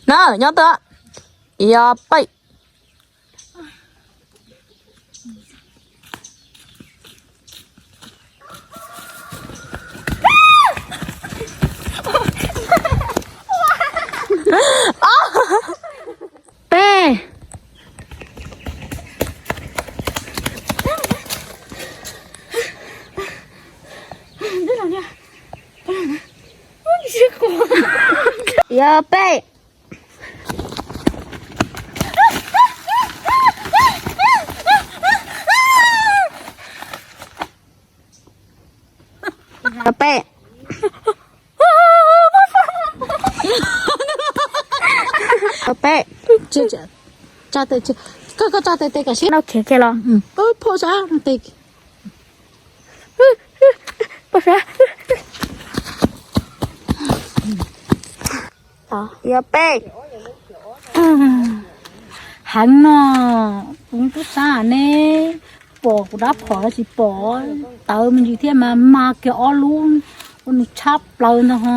Na, nyob tod. Yog peb. Peb. Yog peb. Yog peb. Yog peb. Tsa tes, koj, koj tsa tes tes kom siab. Nau khiav kiag los. Phom sab tes. Yog peb. Heev no, kuv tub sab ne, pom kuv rab phom los tsis pom, tawv me ntsis thiab mas mas kiag ob lub, ua nws tshab plaws ntag ho.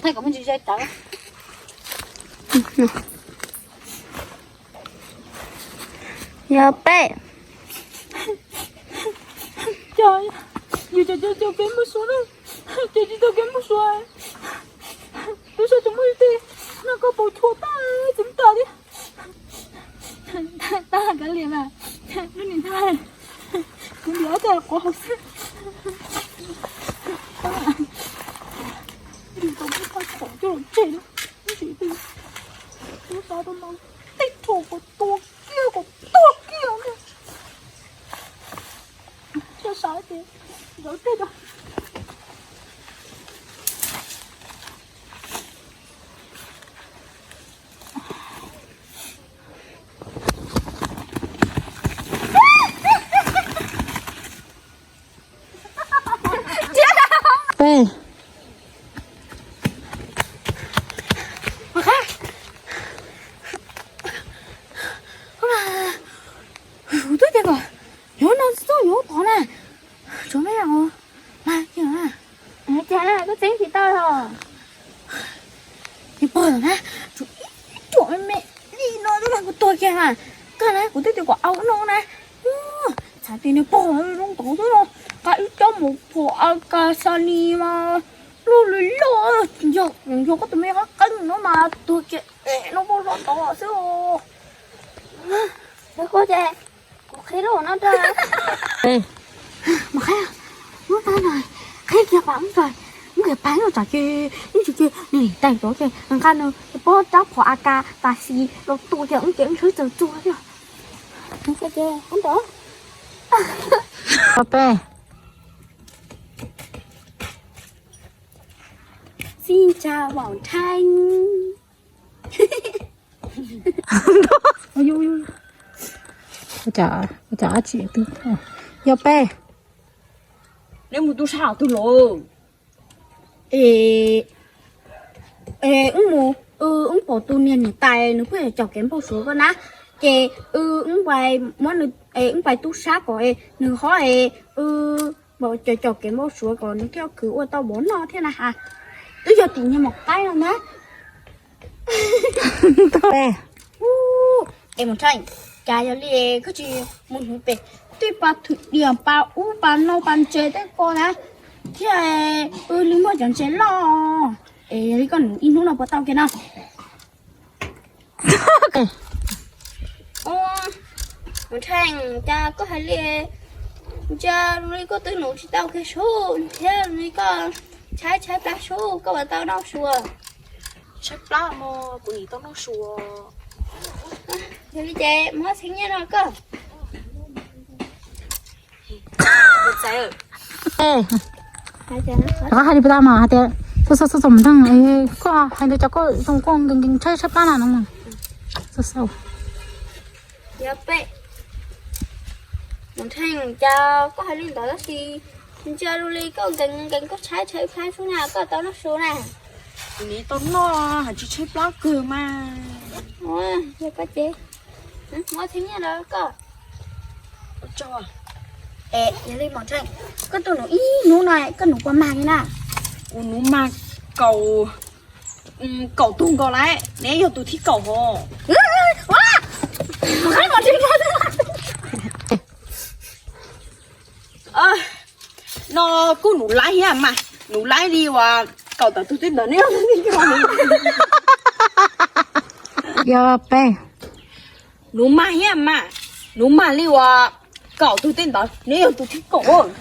Thaij kom me ntsis ze tawv. Yog peb. Cov, yus cov cov kev npau suav na, ces tsis tau kev npau suav. Lub sab tsoom muaj ib teg no koj pom chua tag txeev tas thiab. Tab kav liam mas, lub niag ntag, kuv liam tab quav hauv xwb. Tau muab tau khoom coj los tseg na, ib tsis twg lub sab tau no tej rho kom tua kiag kom tuag kiag na. Sab sab ces zov tej rau. Peb. Kuv twb tias kom yuav no tsis txhob yuav tod na. Tsuav me os, mas kiag na. Cas koj txeeb tsis tau los? Nws pog na, tsuav ib ruam me me li no xwb mas kuv tuag kiag na. Koj na, kuv twb tias kom au no na. Txhav tias nws pog zoo ntawd xwb no, nqa ib co mus phom A K xa li mas loj li loj, yog, yog koj tus me qab qeeb no mas tuag kiag no pog hlo tod xwb os. Kuv qhia lub no rau. Mas qhia, lub tab no, qhib kiag pas wb txawm, wb kiag pas wb txawm ces ib tsis ces nws lim tais rov ces nqa nws pob rab phom A K tas xis los tua ces wb ces wb sawv txawm txua thiab. Peb. Xin chào Bảo Thanh. Ua cas, ua cas dab tsi twb yog peb. Neb mus tu sab twg los? Es, es wb mus, wb pom tus niag niam tais nws kuj yog cov kev npau suav koj na, ces wb pais muab nws, wb pais tu sab kom nws ho, wb cov cov kev npau suav kom nws thiaj khwv ua tau mov noj thiab na has. Twb yog tim niag maum qaib no na. Es mus thaij, cas yog li koj tsis mus hnuv pem tej pas thwm diam pas ub pas no pas ntses tej ko na, thiaj li muaj cov ntses loj. Es yog li koj nus ib hnub no puas tau kiag no? Mus thaij, cas koj hais li, ntsia li koj twb nus tsis tau kiag sub thiab li koj tshaib tshaib plab sub koj puas tau noj sua? Tshaib plab mas kuv nim tau noj sua. Yog li ces muab txheeb nyiaj no koj. Rov qab hais li puas tau mas hais tias, xav xav xav xav mus ntag, koj hais tias cov koj zoo koj nkees nkees tshaib tshaib plab na no mas. Xav xav. Yog peb. Mus thaij, cas koj hais li ntawd tab sis ntsia lu li koj nkees nkees koj tshaib tshaib plab sub na koj tau noj sua na. Kuv nim tau noj hais tsis tshaib plab kawg mas. Yog koj ces muab txheeb nyiaj rau koj. Es yog li Mos Tseej, koj tuaj nus ib hnub no koj nus puas mag li na? Kuv nuv mag kaum, kaum tug nkaus lawm, neb yog tus thib kaum hos. No kuj nuv laib thiab mas, nuv laib li uas kaum tawm tug tej ntawd neb yog tus thib kaum. Yog peb. Nuv mag thiab mas, nuv mag li uas kaum tug tej ntawd neb yog tus thib kaum.